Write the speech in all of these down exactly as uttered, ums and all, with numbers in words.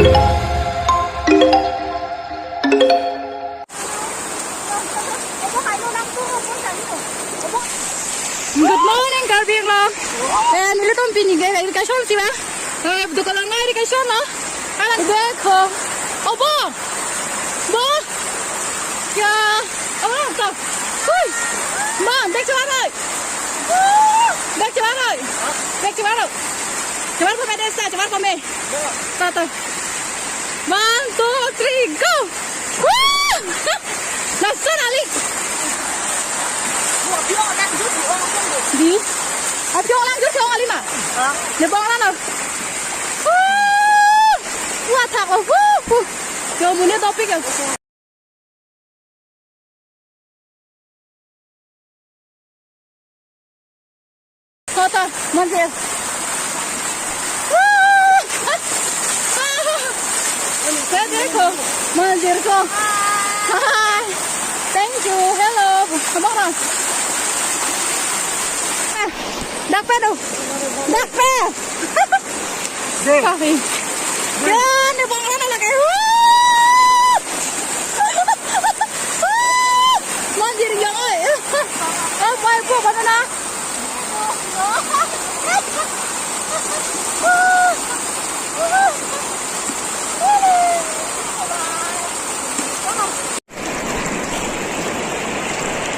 Good morning, Karbi Anglong. Eh, nelitum pini ke irrigation si ba? Eh, dukan lang na irrigation, no? Alang, dekho. Oh, bo. Bo. Ya. Oh, to. Hui. Ma, bag chevar noi. Bag chevar noi. Bag chevar noi. Chevar pame dei, chevar pame. Ta, ta. One, two, three, go! Woo! Lason kali. Di. Aphi-ong lang jur si-ong kali ma. Hah? Nepong lang no. Woo! Wah, thak, woo, woo. Yo, monit dopik ya. Kota, Monjir. Monjir ko. Hi. Thank you. Hello. Come on. Dak pe do. Dak pe. Dei. Kami. Dei. Ya, nepong lang lagi. Woo! Monjir yang oi. Oh, boy, po, banana.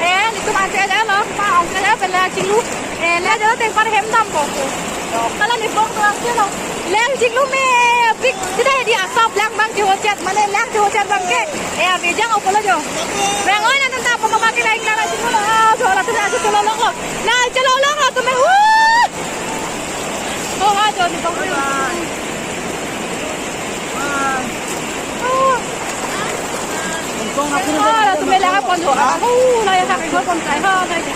Eh, nelitum anse-et lo, pa anse-et pen le chinglu. Eh, le jalo tengpar hem dampo. Hala nepong do anse lo. Le chinglu me pik, sida di asap lang bang chehochet, mane lang chehochet bang ke. Eh, abijang apotlo jo. Bang oi, nanti apa mama ke lain nana chinglu lo. Ah, jo latum aja chelolonglo. Na chelolonglo tum. Woo! Oh, ha, jo nepong. Ah, latum lang pon jo. Oh, na ya, ha, ko pon tai, ha, na ya.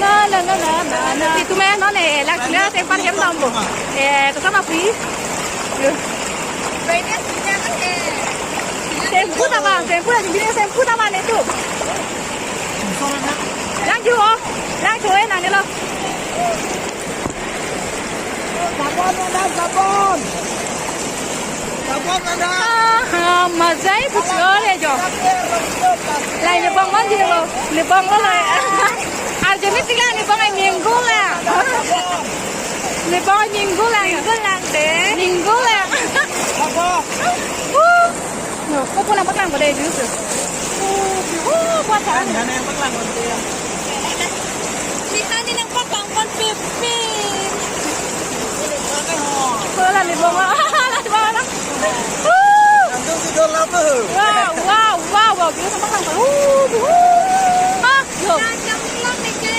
La, la, la, la, la, la. Itum non, eh, lang, lang tengpar hem dampo. Eh, to sama free. Yo. Shampoo ta ba, shampoo la, shampoo ta ba netum. Lang ju, oh. Lang ju, eh, nangne lo. Sabon ada, sabon. Sabon ada. Ah, ah, mazai puchor ya jo. Lai nepong Monjir lo, nepong lo lai. Arjuni sila nepong ai minggu la. Nepong ai minggu la. Minggu lang dei. Minggu la. Sabon. Woo. No, ko pun nangpaklang ko dei, juice. Oh, oh, buat sa. Kan, kan nangpaklang ko dei. Kita ni nangpaklang ko pipi. Ko la ni bong la, la ni bong la. Woo! Nanti tidur lama. Wow, wow, wow, wow, juice nangpaklang ko. Woo, woo. Ah, yo. Nanti pulang ni ke.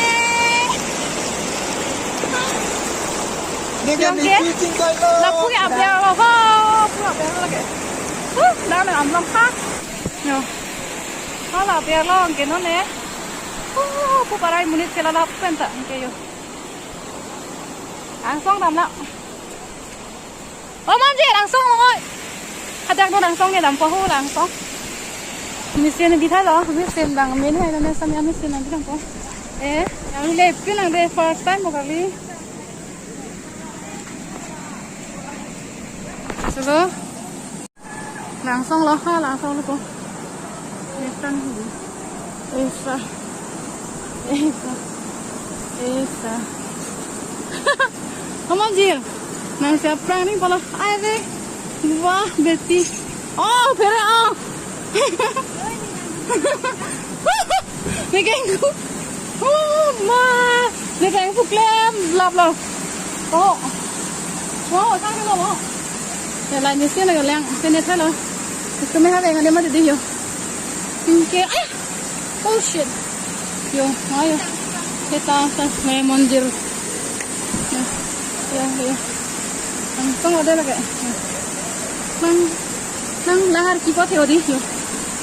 Ni kan. Yang ni ke? Kucing kailo. Lapu ya, biar lo, ho, lapu ya, biar lo ke. Huh, dak nang amlong ha. Yo. Hala biar lo ke non ne. Huh, pu parai monit ke la lapu pen ta ke yo. Angsong damlo. Oh, Monjir, angsong lo oi. Hadak no angsong ne dampo ho, angsong. Mesen bithalo, mesen bang men hai na sami mesen bidampo. Eh, yang le pinang de first time mo kali. Chalo. Langsong lo ha, langsong lo ko. Esan hi. Esa. Esa. Esa. Ho Monjir. Nang siap perang ni pala. Ai re. Wah, beti. Oh, phere oh. Megang ku. Oh, ma. Megang ku klem lap lo. Oh. Oh, sang lo lo. Ya, la ni sini lo lang. Sini thalo. Itu meh ha, yang ada mati deh yo. Oke. Ay. Oh shit. Yo, ayo. Kita sa may Monjir. Ya, ya, ya. Langsong ada lagi. Nang, nang lahar kipat ya di yo.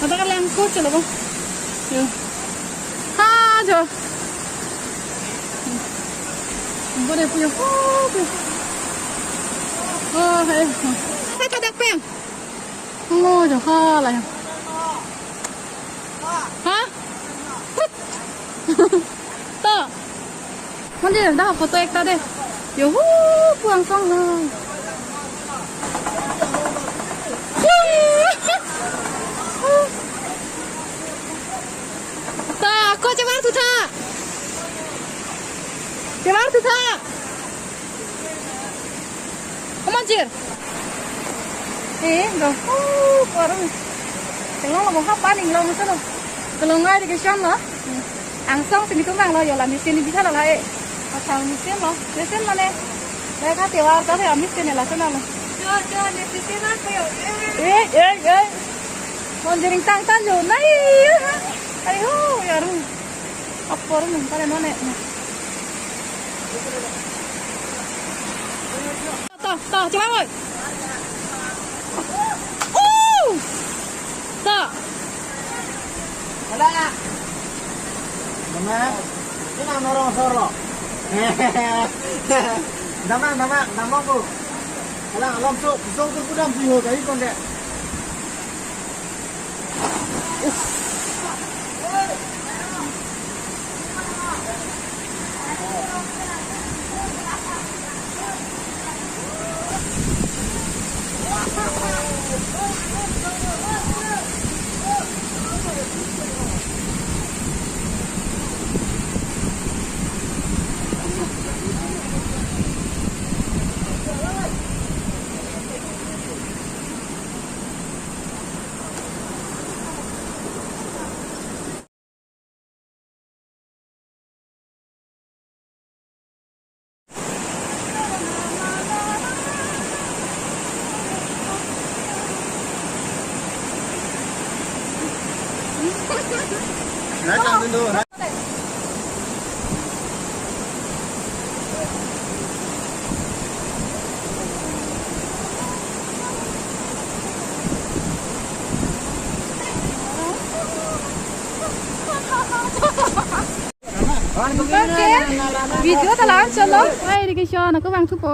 Ada kan langkut chalo ba. Yo. Ha, jo. Bore puyo. Oh, puyo. Oh, hey. Sa ta dak peng. Oh, jo ha la. Ha? To. Monjir, dah foto ekta deh. Yo hu, pu angsong lo. Ta, ko chevar thu tha. Chevar thu tha. Komanjir. Eh, lo. Uh, parung. Tenglo lo, mo ha paning lo, mo solo. Kelong ai de ke sham lo. Angsong sini tumang lo, yo la machine ni bisa lo la, eh. Asal machine lo, machine lo ne. Lai ka tewar ta he machine la sana lo. Jo, jo, ne machine na ko yo. Eh, eh, eh. Mon jering tang tan jo, nai. Ai ho, ya ru. Apor nung pare mane. Ta, ta, coba boy. Uh! Ta. Hala. Nama? Ini nama orang sor lo. Nama, nama, nama ko. Hala, alam so, so ko pudam si ho, kahi kon de. Okay. Video ta la-an cholo. Ai, irrigation ako bang thupo.